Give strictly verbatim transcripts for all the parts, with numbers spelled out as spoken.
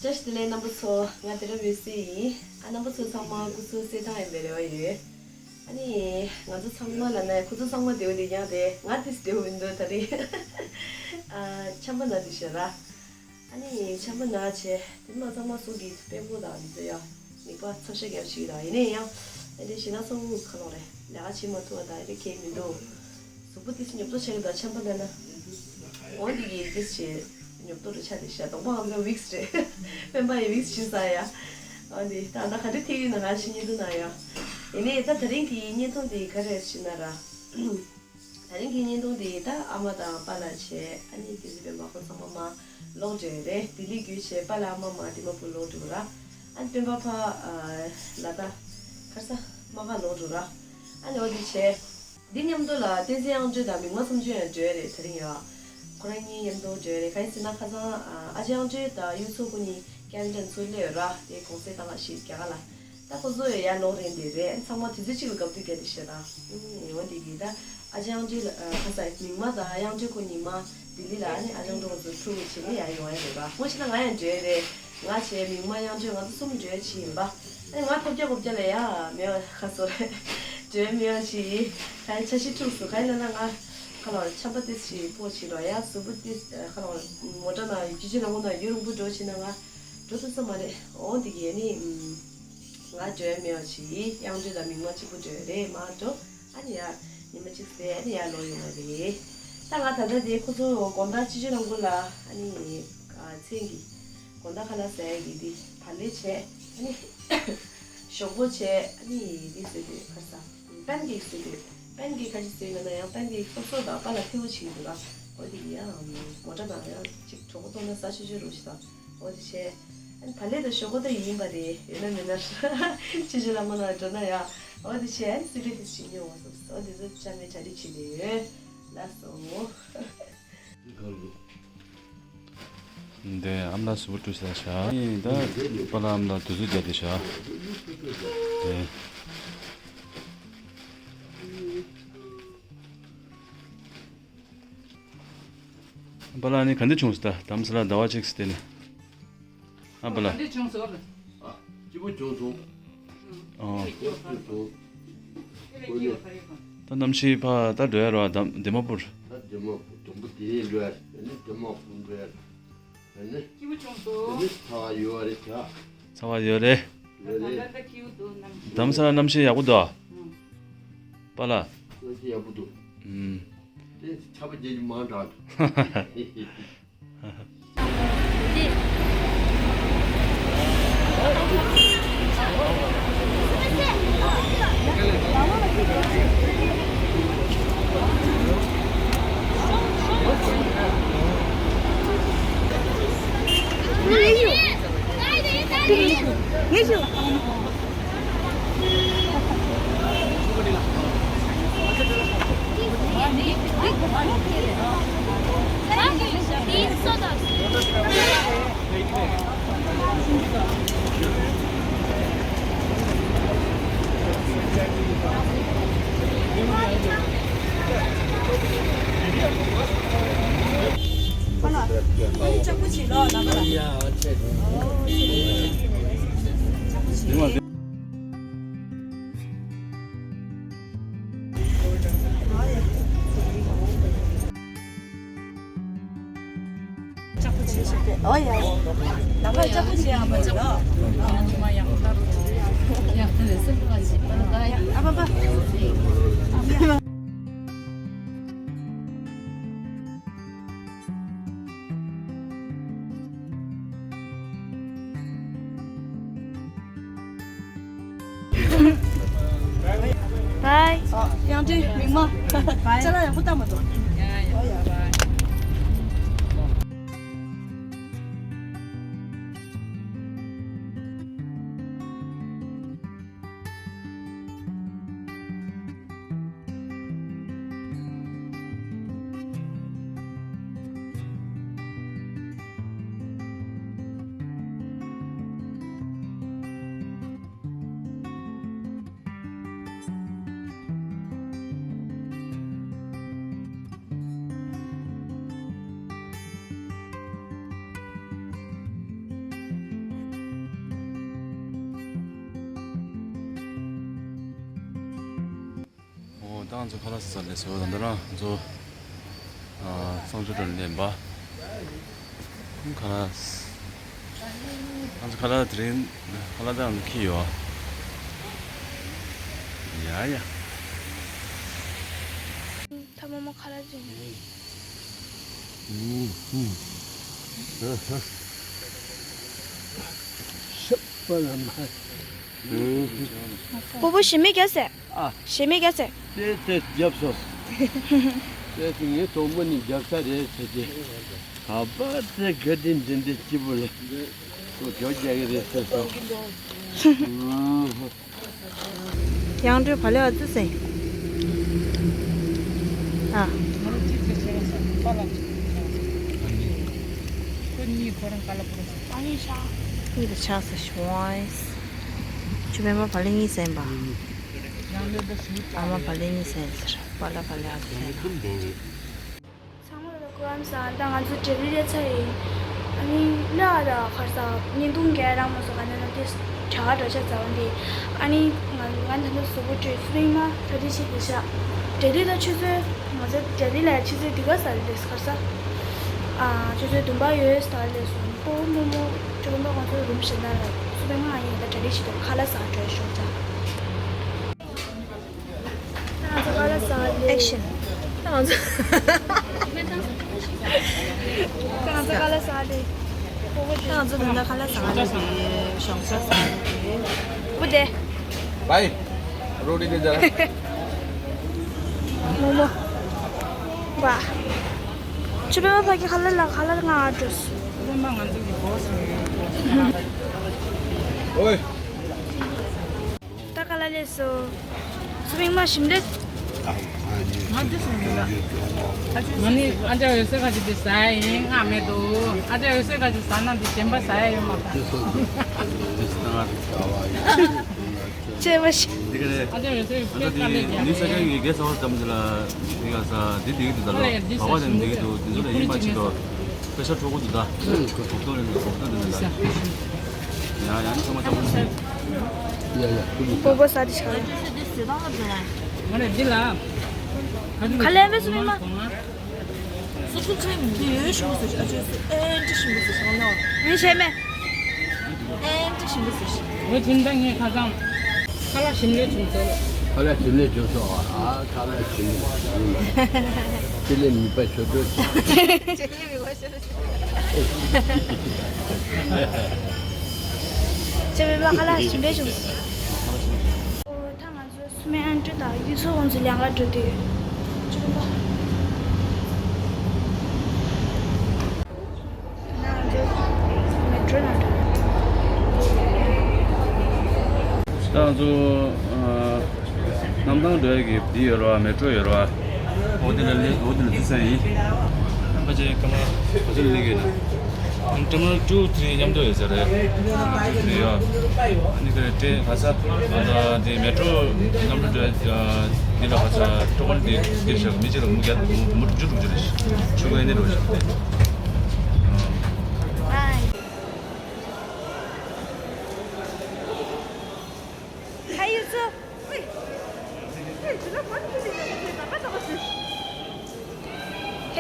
བཀྲ་ཤིས་བདེ་ལེགས་རྣམ་པ་ཚོ། ང་དེ་རིང་མུས་སི་ཡིན། ཨ། རྣམ་པ་ཚོ་ཚང་མ་སྐུ་གཟུགས་གསལ་ཐང་ཡིན་པའི་རེ་བ་ཡོད། ཨ་ནི་ང་ཚོ་ཚང་མ་ལབ་ན་ཁོ་ཚོ་ཚང་མ་བདེ་པོ་འདུག་ཀྱང་དེ་ང་ཏོག་ཙམ་བདེ་པོ་མི་འདུག་དེ་རིང་། ཨ། ཆམ་པ་ན་འདུག་ཤག་ར། ཨ་ནི་ཆམ་པ་ན་བྱས་དེ་མ་ཚང་མ་གཟུགས་ཀྱི་དཔལ་མགོ་དང་འདི་ཚོ་ཡ། མིད་པ་ཚབས་ཆེ་རྒྱབ་ཞིག་དང་། ཡིན་ནའི་ཡང་ཨ་འདྲ་ཞིག་ན་སོང་ཁ་ལོག་རེད། ལས་ཀ་བྱེད་མ་ཐུབ་པ་དང་ཨ་འདྲ་གས་མི་འདུག་གཟུགས་པོ་ཏོག་ཙམ་ཉོབ་ཏོ་ཆགས་ཀྱི་འདུག་ཆམ་པ་ན་ན། འོ་འདི་གི་ཏོག་ཙམ་ཉོབ་ཏོ་རེ་ཆགས་བསྡད་ཤག་གདོང་པ་ཧང་སང་ཝིགས་རེད། སྤེན་པ་ཡི་ཝིགས་བྱིན་ས་ཡ། འོ་འདི་ད་ད་ག་འདྲ་ཐིག་ཡིན་ན་ང་ཕྱི་བརྙན་ཐུང་ནང་ཡ། ཡིན་ནའི་ད་དེ་རིང་གི་བརྙན་ཐུང་འདི་ག་རེ་ཟེར་ན་ར། དེ་རིང་གི་བརྙན་ཐུང་འདི་ད་ཨ་མ་དང་པཱ་ལགས་བྱས་ཨ་ནི་དེ་ཚོ་སྤེན་པ་ཁོ་ཚང་མ་མར་ལོག་འགྲོ་ཡི་རེད། ལྡི་ལི་བརྒྱུད་བྱས་པཱ་ལགས་ཨ་མ་མར་དི་མ་པུར་ལོག་འགྲོ་གི་ར། ཨ་ནི་སྤེན་པ་ཕར་ཨ་ལ་དྭགས་ཁར་ས་རྨ་ཁ་ལོག་འགྲོ་ར། ཨ་ནི་འོ་དེ་བྱས། འདི་མཉམ་དུ་ལ་བསྟན་འཛིན་དབྱངས་སྒྲོན་དང་མིག་དམར་བསམ་སྦྱོར་ཡང་འགྲོ་ཡི་རེད། དེ་རིང་ཡ། ཁོ་རང་གཉིས་མཉམ་དུ་འགྲོ་ཡི་རེད། གང་ཡིན་ཟེར་ན་ཁ་སང་ཨ་ཨ་ཅག་དབྱངས་སྒྲོན་དང་གཡུ་མཚོ་ཁོ་གཉིས་ཀེ་ན་ཌ་ཚུར་སླེབས་ཡོད་ར། དེ་གུང་སེང་བཏང་ང་ཞིག་རྒྱ་གར་ལ། ད་ཁོ་ཚོ་ཡང་ཡར་ལོག་རན་དེ་རེད། ཚང་མ་དུས་ཚོད་གཅིག་ལ་བཀའ་བསྡུར་རྒྱག་དེ་བཤད་དང་། ཨུམ། འོ་དེ་གི་ད་ཨ་ཅག་དབྱངས་སྒྲོན་ལ་ཨ་ཁ་སང་མིག་དམར་དང་དབྱངས་སྒྲོན་ཁོ་གཉིས་མར་ལྡི་ལི་ལ་ཨ་ནི་ཨ་ཅག་དབྱངས་སྒྲོན་ཁོ་ཚོ་ཐུག་གི་བྱས་ནས་ཡར་ཡོང་ཡ་རེད་པ། ངོ་ཤེས་ན་ང་ཡང་འགྲོ་ཡ་རེད། ང་བྱས་མིག་དམར་དབྱངས་སྒྲོན་ང་ཚོ་གསུམ་འགྲོ་ཡ་བྱས་ཡིན་པ། ཨ་ནི་ང་ཐོབ་རྒྱག་གོ་རྒྱག་ལ་ཡ་མེད་པ་ཁ་སོ་རེད། འགྲོ་ཡ་མེད་པ་བྱས་ཡིན། ད་ཡང་འཆར་གཞི་འཁྲུགས་སོང་། གང་ཡིན་ལབ་ན་ང་ཁ་ལ་ཆམ་པ་ཏོག་ཙམ་ཕོག་བྱས་རོགས་ཡ། གཟུགས་པོ་ཏོག་ཙམ་ཁ་ལ་མོ་ཊ་ནང་སྤྱི་སྤྱོད་ལམ་ཁ་ནང་ཡུན་རིང་པོ་འགྲོ་བྱས་ན་ང་འགྲོ་ཐུབ་ས་མ་རེད། འོ་འདི་གས་ནི། ང་འགྲོ་ཡ་མེད་པ་བྱས། དབྱངས་སྒྲོན་དང་མིག་དམར་གཅིག་པུ་འགྲོ་ཡ་རེད། མར་འགྲོ། ཨ་ནི་ཡར་ཉི་མ་གཅིག་བསྡད། ཨ་ནི་ཡར་ལོག་ཡོང་བ་རེད། ད་ང་ད་ལྟ་དེ་ཁོ་ཚོ་དགོང་དག་སྤྱི་སྤྱོད་ལམ་ཁ་ལ་ཨ་ནི་མཚན་གྱི་དགོང་དག་ཁ་ལག་ཟ་ཡ་གི་དེ་བག་ལེབ་བྱས། ཨ་ནི་ཞོག་ཁོག་བྱས། ཨ་ནི་དེ་བཟོས་དུས་ཁ་ས་པན་ཀེག་བཟོས་དུས། པན་ཀེག་ག་ཅི་བཟོས་ཡོད་ན་ཡང་པན་ཀེག་སོབ་སོབ་དང་པཱ་ལགས་ཐལ་བོ་བྱེད་ཀྱི་འདུག་ལ། འོ་དེ་ཡང་མོ་ཊ་ནང་ཡང་ཅིག་གྲོད་ཁོག་ལྟོགས་ན་ཟ་ཆོག་ཆོག་རེད་ཤག་འོ་དེ་བྱས། ཨ་ནི་བག་ལེབ་དང་ཞོག་ཁོག་ད་ཡིན་པ་རེད། ཡོད་ན་མེད་ན་ཕྱི་ཕྱི་ལ་མ་ན་འགྲོ་ན་ཡ། འོ་དེ་བྱས། ཨ་ནི་སི་ཀྲེ་ཊི་ཞིག་ཉོ་འོ་སོབ་སོབ། འོ་དེ་ཚོ་ཆ་མེད་གྲ་སྒྲིག་བྱེད་དེ་ཡོད། ལགས་སོ། འདི་ཨ་མ་ལགས་གཟུགས་པོ་བཀྲུས་ཚར་ཤག་ཨ་ནི་ད་པཱ་ལགས་ཨ་མ་ལགས་དུས་ཚོད་བརྒྱབ་བསྡད་ཤག་དེ། པཱ་ལགས་ནི་ག་འདྲ་བྱུང་སོང་། ད་དྷ་རམ་ས་ལ་ཟླ་བ་གཅིག་ཙམ་བསྡད་ནས། ཨ་པཱ་ལགས། ག་འདྲ་བྱུང་སོང་། ཨ། སྐྱིད་པོ་བྱུང་སོང་། ཨོ། སྐྱིད་པོ་བྱུང་སོང་། ད་གནམ་གཤིས་ཕར་ད་འགྲོ་ཡ་རོ། ད་དི་མ་པུར། ད་དི་མ་པུར། དུམ་བུ་དེ་འགྲོ་ཡ། ཨ་ནི་དི་མ་པུར་འགྲོ་ཡ། ཨ་ནི། སྐྱིད་པོ་བྱུང་སོང་། ཨ་ནི་ཚ་བ་ཡོད་རེད་ད། ཚ་བ་ཡོད་རེད། ཡོད་རེད། ད་ད་སྐྱིད་པོ་འདུག་གནམ་གཤིས། དྷ་རམ་ས་ལ་གནམ་གཤིས་ཡག་པོ་འདུག་ཨ། ཨང་། པཱ་ལགས། གནམ་གཤིས་ཡག་པོ་འདུག་ཨུམ། དེ་ཆར་པ་རྒྱག་རྒྱུ་མང་དྲགས་འདུག་ཨོ་ཡ། ལགས་ཀྱིས་ལྕགས་པོ་བྱེད་ཤོག་དེ། ཨོ་ཡ། ཨ་པ་པ། Bye. ཨ། དབྱངས་སྒྲོན། མིག་དམར། Bye. ཅ་ལག་ཡག་པོ་བཏང་མ་འདུག་ཡ་ཡ། ཨོ་ཡ། Bye. ང་ཚོ་ཁ་ལག་ཟ་ལས་སོ་ད་ལྟ་རང་ཚོ་ཨ་གཙང་ཆུ་དྲ་ལེན་པ། ཁ་ལག་ང་ཚོ་ཁ་ལག་དེ་རིང་ཁ་ལག་དང་ཁྱི་ཡོད། ཡ་ཡ། ཐ་མ་མ་ཁ་ལག་ཅིག་ཤབ་པ་ལ་མ། སྤོ་བོ་ཞི་མི་རྒྱ་ཟེ། ཨ། ཞི་མི་རྒྱ་ཟེ། དེ་དེ་རྒྱབ་སོ། དེ་དེ་ངའི་དོན་པོ་ནི་རྒྱབ་ས་རེད་ཟེར་གྱི། ག་པ་དེ་ག་དེ་འདི་འདི་སྐྱིད་པོ་ལ། ཁོ་ཇོ་རྒྱག་གི་རེད་ཟེར་སོ། ཡང་འགྲོས་བ་ལེ་བ་ཙི་སེ། ཨ། ཁོ་གཉིས་ཁོ་རང་ཀ་ལ་པུ་ར། གཉིས་ལ་ཆགས་སོ་ཤོས། ཆུ་སྨན་པ་བ་ལེ་གཉིས་ཟེན་པ། ཨ་མ་བ་ལེ་གཉིས་ཟེན་ཟེར། བ་ལ་བ་ལེ་ཨ་ཟེར། ཚང་མ་ལ་སྐུ་ཁམས་བཟང་། ད་ང་ཚོ་འབྲས་ལི་སླེབས་ཚར་ཡིན། ཨ་ནི་ལ་ཨ་ད་ཁར་ས་བརྙན་ཐུང་རྒྱག་རག་མ་སོང་། ག་ནས་ན་དེ་གྲ་ག་འགྲོ་ཆ་ཚ་བ་འདི། ཨ་ནི་ང་ང་ད་ནི་གཟུགས་པོ་བཀྲུས་སུ་རིང་མ་ད་དེ་ཆེ་དེ་ཤ། འབྲས་ལི་ད་ཆུ་ཚོད་ང་ཚོ་འབྲས་ལི་ལ་ཆུ་ཚོད་འདི་ག་ས་རེད་ཁར་ས། ཨ་ཆུ་ཚོད་བདུན་པ་ཡོད་ས་ལས་སོང་། ཁོ་མོ་མོ་ཁྱོད་མོ་ང་ཚོ་རུམ་ཞིག་ན་ལ་སུ་པའི་ང་ཡིན་ད་འབྲས་ལི་ཞིག་ཏུ་ཁ་ལག་ཟ་འགྲོ་ཤོག་ད། Action. ད་ང་ཚོ་ད་ང་ཚོ་ཁ་ལག་ཟ་རེད། ད་ང་ཚོ་ད་ལྟ་ཁ་ལག་ཟ་རེད། ཞོགས་ཇ་ཟ་རེད། པུ་དེ། བའི། རོ་ཏི་ནི་ཟ་ར། མོ་མོ། བ། ཆུ་པའི་མ་ཕ་གི་ཁ་ལག་ལ་ཁ་ལག་ང་ཨ་འགྲོ་སོང་། ཨོའི། ད་ག་ལ་ལས་སོ། སུ་མིང་མ་ཞིམ་ལེ། ང་འདི་སུ་མིང་ལ། ང་ནི་ཨ་ཅག་ཡོད་སའི་ཁ་ཅིག་འདི་ཟ་ཡ་ཡིན། ང་མེད་དོ། ཨ་ཅག་ཡོད་སའི་ཁ་ཅིག་ཟ་ན་འདི་གཞན་པ་ཟ་ཡ་ཡོད་མ་རེད། ཆེ་བ་ཞིག་ཨ་ཅག་ཡོད་སའི་ཁ་ཅིག་ནི་ས་ཆ་གི་གེ་སར་ཙམ་ཞིག་ལ་འདི་ག་ས་འདི་འདི་གི་འདུག་ད་ལོ། བ་བ་དེ་འདི་གི་འདུག་འདི་ཚོ་ལ་ཡིན་པ་ཅིག་ལོ། པེ་ཤ་ཁྲོ་གོ་དུ་ད། གོ་ཐོག་ཏོ་རེ་གོ་ཐོག་ཏོ་རེ་ད། ཡ་ཡ་ནི་ཚང་མ་ཚང་མ་ཚང་མ། ཡ་ཡ་ཁུ་ལུ། སྤོ་བོ་ས་དི་ཤ། ང་རེ་འདི་ལ། ཁ་ལས་མེད་སུ་མི་མ། སུ་སུ་ཚོད་འདི་ཡོད་ཤུ་སུ་ཨ་ཅོ་སུ་ཨེ་འདྲི་ཤུ་སུ་ཤ་ནོ། མི་ཤེས་མེད། ཨེ་འདྲི་ཤུ་སུ་ཤ། ངས་དེ་འདྲ་ངས་ཁ་སང་། ཁ་ལག་ཞིམ་ལས་བྱུང་སོང་། ཁ་ལག་ཞིམ་ལས་བྱུང་སོང་། ཨ་ཁ་ལག་ཞིམ་ལས་བྱུང་སོང་། ལས་མི་པ་ཆོས་སྒྲོན། ལས་མི་པ་ཆོས་སྒྲོན། ཆོས་མི་པ་ཁ་ལག་ཞིམ་ལས་བྱུང་སོང་། ཨོ་ད་ང་ཚོ་སུ་མེ་ཨན་ཏྲི་དང་ཡུ་སོ་ཁོང་ཚོ་ལེན་ག་འགྲོ་དུས། ཆོས་མི་པ། ད་ང་ཚོ་ཨ་གནམ་ཐང་འགྲོ་ཡ་གི་འདི་ཡོད་རེད་བ། མེ་ཏྲོ་ཡོད་རེད་བ། འོ་དེ་ལ་སླེབས། འོ་དེ་ལ་འཛུལ་ས་ཡིན། ཕལ་ཆེར་སྐར་མ་ག་ཚོད་སླེབས་ཀྱི་ཡོད་ན། སྐར་མ་ཊུ་ཐི་རི་མཉམ་དུ་ཡོད་ས་རེད། ཊུ་ཐི་རི་ཡོད། ཨ་ནི་དེ་ལ་ཊེ་ག་ས་ཨ་དེ་མེ་ཏྲོ་གནམ་གྲུ་འགྲོ་ཡ་འདི་ལ་ག་ས་ཊོ་ཀོན་དེ་འདིར་བཞག་མི་གཅིག་ལ་མུ་བརྒྱ་མུ་བཅུ་དྲུག་ཅུ་རེད། ཆུ་ཀ་ཨེ་ནི་རོ་ཞིག་སྟེ།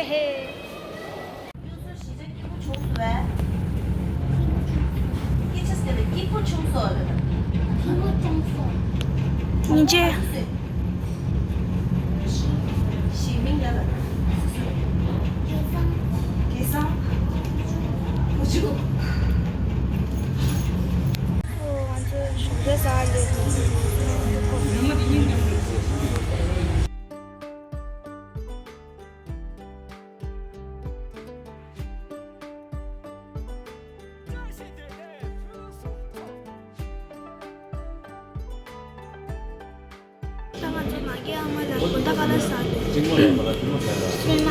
ཧེ་ཧེ། སྙིང་རྗེ། ད་ང་ཚོ་མ་གི་ཨ་མ་ལ་དགོང་དག་ཁ་ལག་ཟ་འདོད། སོན་མ།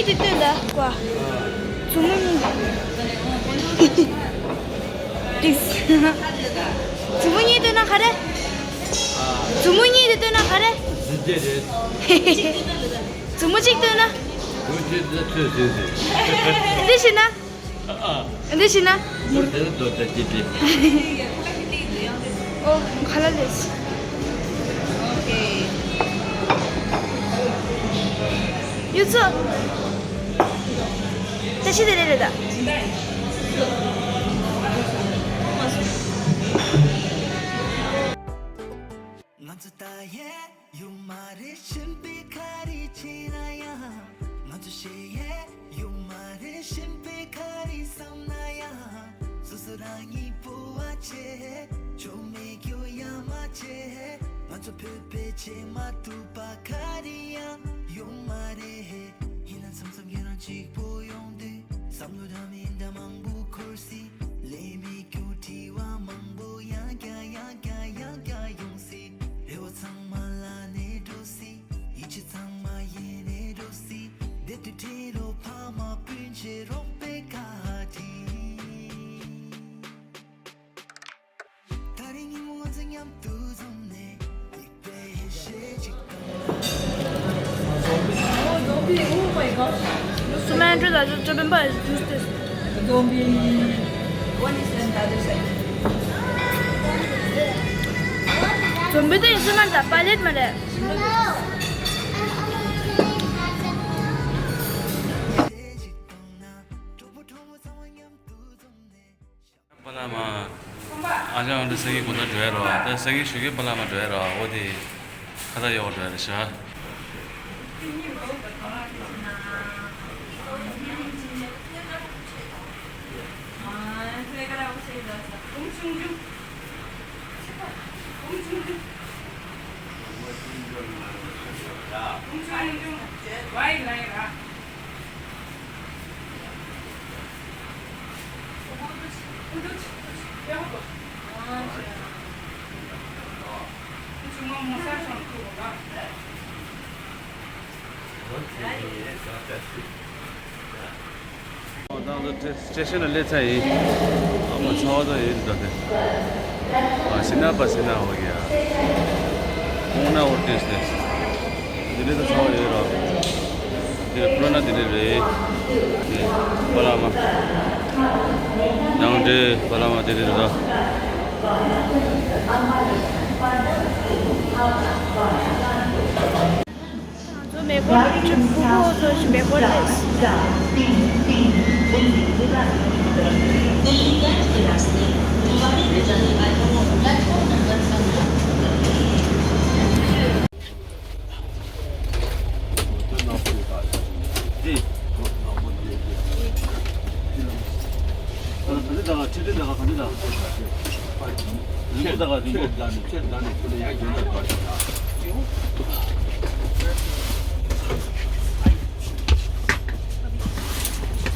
གཉིས་དེ་སྟོན་ད་ཀོ། མཛུབ་མོ་གཉིས། ཏིག་མཛུབ་མོ་གཉིས་སྟོན་ན་ག་རེ། མཛུབ་མོ་གཉིས་དེ་སྟོན་ན་ག་རེ། མཛུབ་མོ་གཅིག་སྟོན་ན། འདི་བྱས་ན། འདི་བྱས་ན། ཨོ། ཁ་ལག་ལས། ཡུ་ཚོ། བཀྲ་ཤིས་བདེ་ལེགས་རེད་ད། ང་ཚོ་ད་ཡས་ཡོད་མ་རེད། གཞན་པའི་ཁ་རི་བྱས་ན་ཡང་། ང་ཚོ་ཞེ་ཡས་ཡོད་མ་རེད། གཞན་པའི་ཁ་རི་བསམ་ན་ཡང་། སོ་སོ་རང་ཉིད་སྤོབས་པ་བྱེད། ཆོ་མེད་རྒྱུ་ཡ་མ་བྱེད། ང་ཚོ་བོད་པའི་བྱེད་མ་ཐུབ་པ་ག་རེ་ཡང་ཡོད་མ་རེད། ཡིན་ན་མཚམས་མཚམས་ཁྱེད་རང་གཅིག་པོ་ཡོང་དུས། བསམ་བློ་འདྲ་མིན་འདྲ་མང་པོ་འཁོར་སྲིད། ལས་མེད་རྒྱུ་དྲི་བ་མང་པོ་ཡང་བསྐྱར་ཡང་བསྐྱར་ཡང་བསྐྱར་ཡོང་སྲིད། རེ་བ་ཚང་མ་བླ་ནས་འགྲོ་སྲིད། ཡིད་ཆེས་ཚང་མ་ཡལ་ནས་འགྲོ་སྲིད། བདེ་སྡུག་འཕྲད་རོགས། ཕ་མ་སྤུན་མཆེད་རོགས་པའི་བཀའ་དྲིན། ད་རིང་ཉིན་མོ་ང་ཚོ་མཉམ་དུ་འཛོམས་ནས། Sumandra, that's a Japan, but it's just this. Zombie. One is another side. Zombie thing is not that valid, man. པ་ལགས་མ། ཨ་ཅག་འདི་སེང་གེ་གོ་ད་འགྲོ་ཡ་རོ། ད་སེང་གེ་ཞུ་གི་པ་ལགས་མ་འགྲོ་ཡ་རོ། འོ་དེ་ཁ་ད་ཡོག་འགྲོ་ཡ་རེད་ཤག་ད་ལོ་སྟེ་སི་ཊེ་ཤན་ལ་སླེབས་ཚར་ཡིན། ཨ་མ་ཚ་བ་ཚ་ཡིན་འདུག་སྟེ། ཨ་སི་ན་པ་སི་ན་འོ་ཡ། ཁོང་ན་འོ་ཏེ་སྟེ། དེ་ནས་ད་ཚ་བ་ཡོད་ར། དེ་ནས་ཁོ་རོ་ན་དེ་འདྲ་རེད། དེ་པ་ལགས་མ། ཡང་འདྲེ་པ་ལགས་མ་དེ་འདྲ་རེད་ད། ང་ཚོ་མེ་འཁོར་ཁྲི་ཕུ་བོ་ཚོ་ཞིག་མེ་འཁོར་རེད།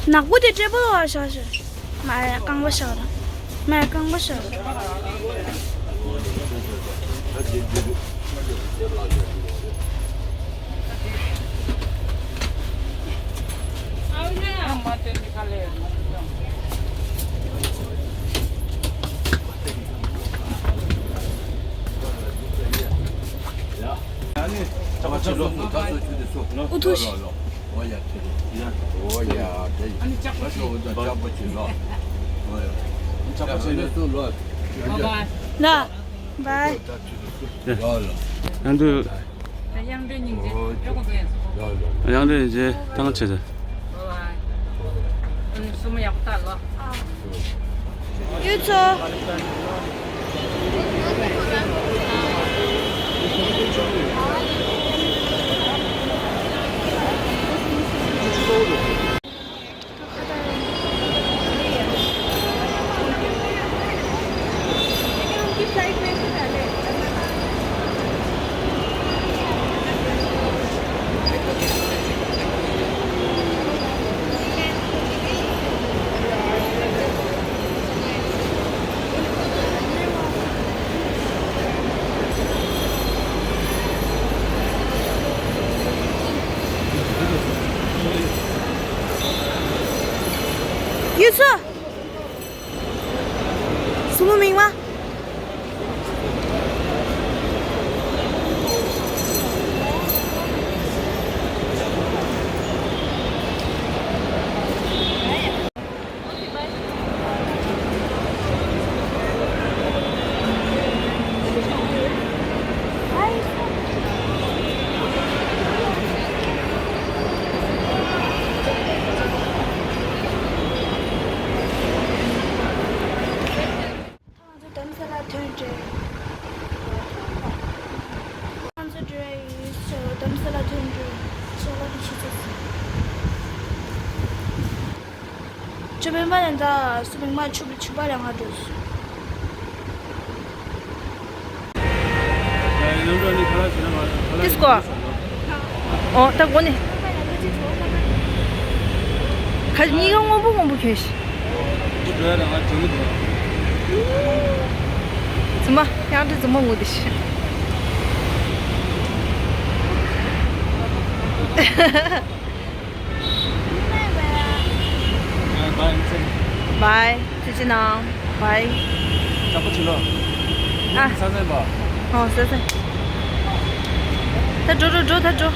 ནག་པོ་དེ་སྤྲེལ་པོ་ལ་བཞག་ཤག་མ་རེད། རྐང་པ་བཞག་ར། མ་རེད། རྐང་པ་བཞག་ར། ཨུ་ཐུག་ན། བའི། ཡང་དུ། དབྱངས་འགྲོས་སྙིང་རྗེ། གཡོག་པོ་འགྲོ་ཡང་སོ། དབྱངས་འགྲོས་སྙིང་རྗེ། ཐང་ཆད་ཟེར། ཨ་ནི་སོ་མ་ཡག་པོ་ལྟ་ལོ། ཡུལ་ཚོ། དོན་དུ་ཅ་ལག་གི་ཆུ་ཚོད་ཟིན། ཅོ་པེ་མ་ཡང་ད་སུ་མིག་མ་ཆུ་ཆུ་པ་རང་ང་འགྲོ། ཏིས་ཀོ། ཨོ་ད་གོ་ནི། ཁ་གཉིས་ཀ་སྔོན་པོ་སྔོན་པོ་གྱོན་ཤི། ཚུ་མ་ཡང་དུ་ཚུ་མ་ངུ་དི་ཤི། བའི། ཐུགས་རྗེ་གནང་། བའི། ཅག་པོ་ཆུ་ལོ། ཨ། ས་སེམས་པ། ཨོ་ས་སེམས། ད་འགྲོ་འགྲོ་འགྲོ་ད་འགྲོ།